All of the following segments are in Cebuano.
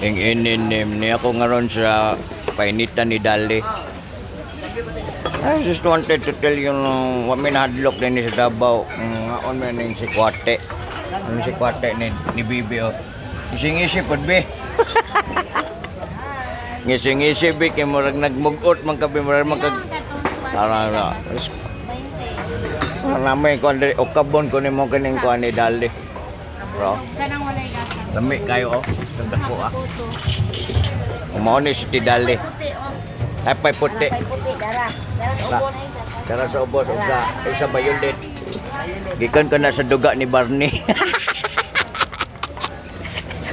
Ing ininim ni ako ngaron sa painitan ni Dali. I just wanted to tell you no, wa mi nahadlok din ni sa Davao. Ngaon man ning sikwate. Ano sikwate ni Bibi oh. Ising-isip pod be. Ngising-isip be kay murag nagmugot man kabi murag man kag para na. 20. Para may kuan diri okabon ko nimo kining kuan ni Dali. Bro, Kanang walay gata. lami kayo oh. Dako ah. Puto. Mao ni si Dali. Puti, oh. Ay pay puti. Ay, puti, dara. Dara sa Ba. ubos. Tara sa ubos ug sa isa violet. Gikan ka na sa duga ni Barney.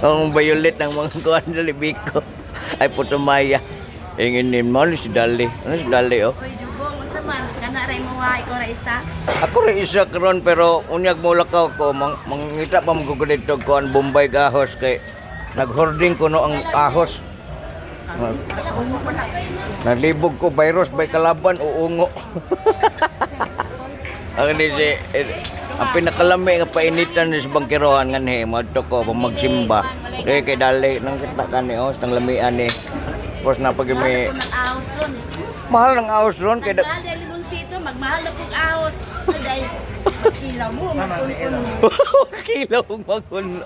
Ang violet ng mga kuan sa libiko. Ay putumaya. Inginin mo ni si Dali. Ano si Dali oh? Uy, jugong, unsa man? Kana ray mo wa, ikaw ra isa. Ako rin isa karon pero unyag mo lakaw ko mangita pa mo ko dito kuan Bombay gahos kay naghoarding ko no ang ahos. Nalibog ko virus by kalaban uungo. Ang ni si eh, ang pinakalami nga painitan ni sa bangkirohan nga ni madto ko pag magsimba. Di kay dali nang kita kani oh nang lamian ni. Tapos na pag may Mahal po ng ahos ron. Mahal ng ahos ron kay Nagmahal dahil limonsito, magmahal na pong ahos. So, dahil kilaw mo, magkunkun mo. Kilaw magunon.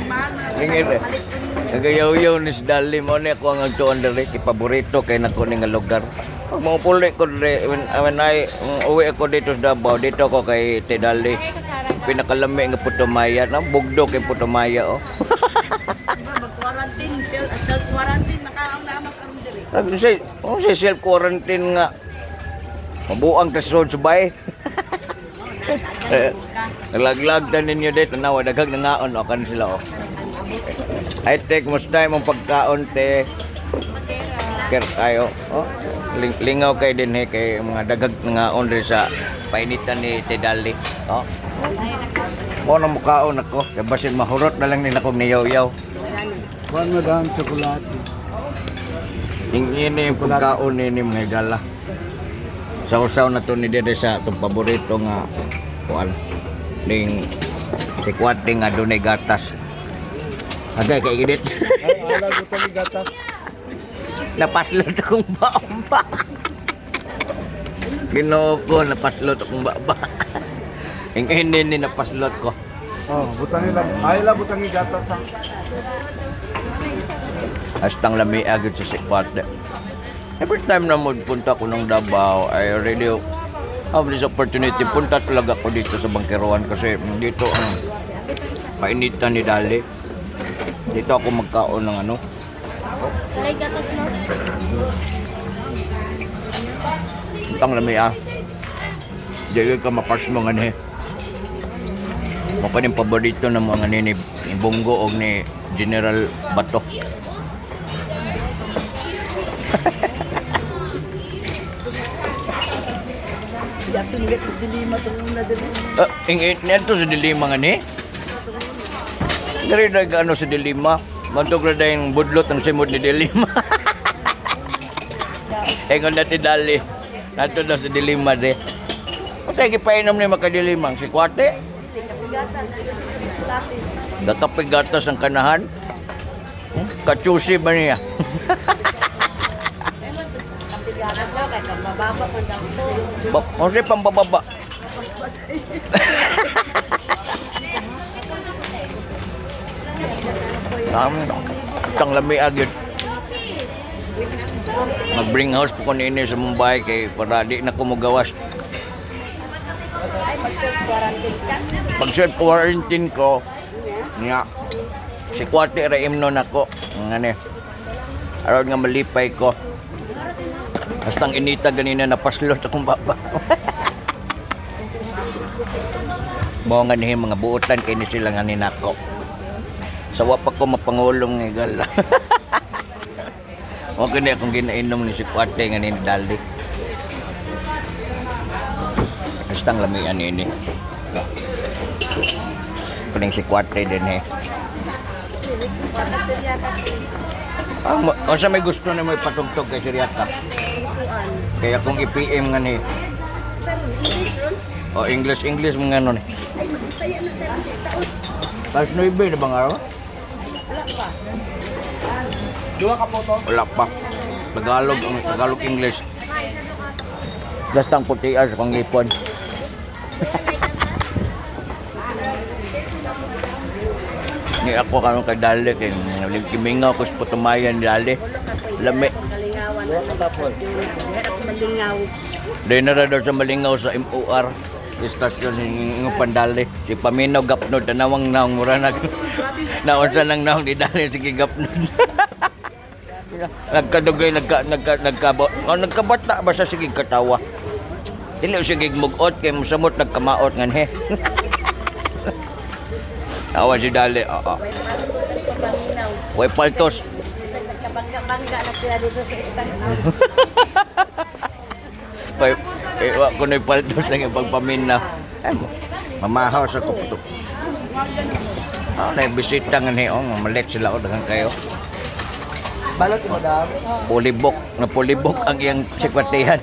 Mahal mo na Tingin eh. palit ko ninyo. Nagayaw-yaw ni si Dali mo ni ako ang agtuon diri kay paborito kay nako ni nga lugar. Pag mga puli ko diri when I uwi ako dito sa Davao, dito ako kay Te Dali. Ay, kutsara ka. Pinakalami nga putumaya, na bugdo kay putumaya oh. Diba, mag-quarantine, self-quarantine, makaang na makaroon diri. Sabi say, oh, say self quarantine nga. Mabuang ta sa sa bay. Eh, nalaglag na ninyo dito nawa daghag nangaon o kan sila oh. Ay te, kumusta imong pagkaon te? Ker kayo. Oh, lingaw kay din eh, kay mga dagag nangaon diri sa painitan ni Te Dali. Oh. Mo na mukaon ako, kay basin mahurot na lang nila kong niyaw-yaw. Kuan madam, tsokolate. Yung ini yung pagkaon ni mga higala. Sausaw na to ni Dede sa itong paborito nga kuan. Ning si Kwate nga dunay gatas. Agay kay gidit. Ay, ala ko ni gatas. Napaslot akong baba. Ginoo ko, napaslot akong baba. Yung ini ni napaslot ko. Oh, butang nila. Ay la butang ni gatas ha. Hastang lami agad sa sikwate. Every time na magpunta ko ng Davao, I already have this opportunity. Punta talaga ako dito sa Bangkeroan kasi dito ang painitan ni Dali. Dito ako magkaon ng ano. Walay gatas no? Ang lami ah. Di ka mapas mo nga ni. Mo pa paborito ng mga ni Bongo og ni General Bato. Yapin nga dilima itong una diri. Ah, ing ing sa Dilima nga ni. Dari nag ano sa Dilima. Mantog na dahil budlot ang simod ni Dilima. Ingon na ti Dali. Nato daw sa Dilima de. Patay gipainom ni makadilimang si Kwate. Gakapigatas ang kanahan. Katsusi ba niya? Kapigatas daw, kay pambababa man daw to. Kasi pambababa. Dami. Itang lami agad. Mag-bring house po ko niini sa Mumbai kay para di na ko mugawas. Ay, mag-self-quarantine ka. Pag self-quarantine ko, niya, si Kwate ra imnon ako. Nga ni. Aron nga malipay ko. Basta ang inita ganina napaslot akong baba. Mao nga ni mga buotan kay ni sila nga ninako. Sawa pa ko mapangulong ni gala. Mo kini akong ginainom ni si Kwate nga ni Dali. Basta ang lamian ini. Kuning si Kwate din eh. Ah, unsa may gusto na may patugtog kay Siriata? Kaya kung i-PM nga ni English ron. o English English mga ano ni. Ay, mag-isaya na siya. Taon. Alas 9 na bang araw? Wala, pa. Duha ka po to? Wala pa. Tagalog, ang Tagalog English. Gastang putian sa pangipon. Ni ako karon kay Dali kay kimingaw ko sa putumayan Dali. Lami. Kalingawan. Duha ka tapon. Hirap malingaw. Di na ra daw sa malingaw sa MOR istasyon ng pandali. Si Paminaw gapnod tanawang naong mura na naunsa nang naong di dali sige gapnod. Nagkadugay nagka nagka nagkabo oh, nagkabata ba sa sige katawa. Dili sige mugot kay musamot nagkamaot nganhe. Tawa si Dali. Oo. Paminaw. Way paltos. Bisag nagkabangga-bangga na sila dito sa istasyon. Way eh, wa ko na paltos ng pagpaminaw. Ay, mamahaw sa kupto. Oh, na bisita nga ni oh, mamalit sila oh, daghan kayo. Balot mo, madam. Pulibok, na pulibok ang iyang sikwatihan.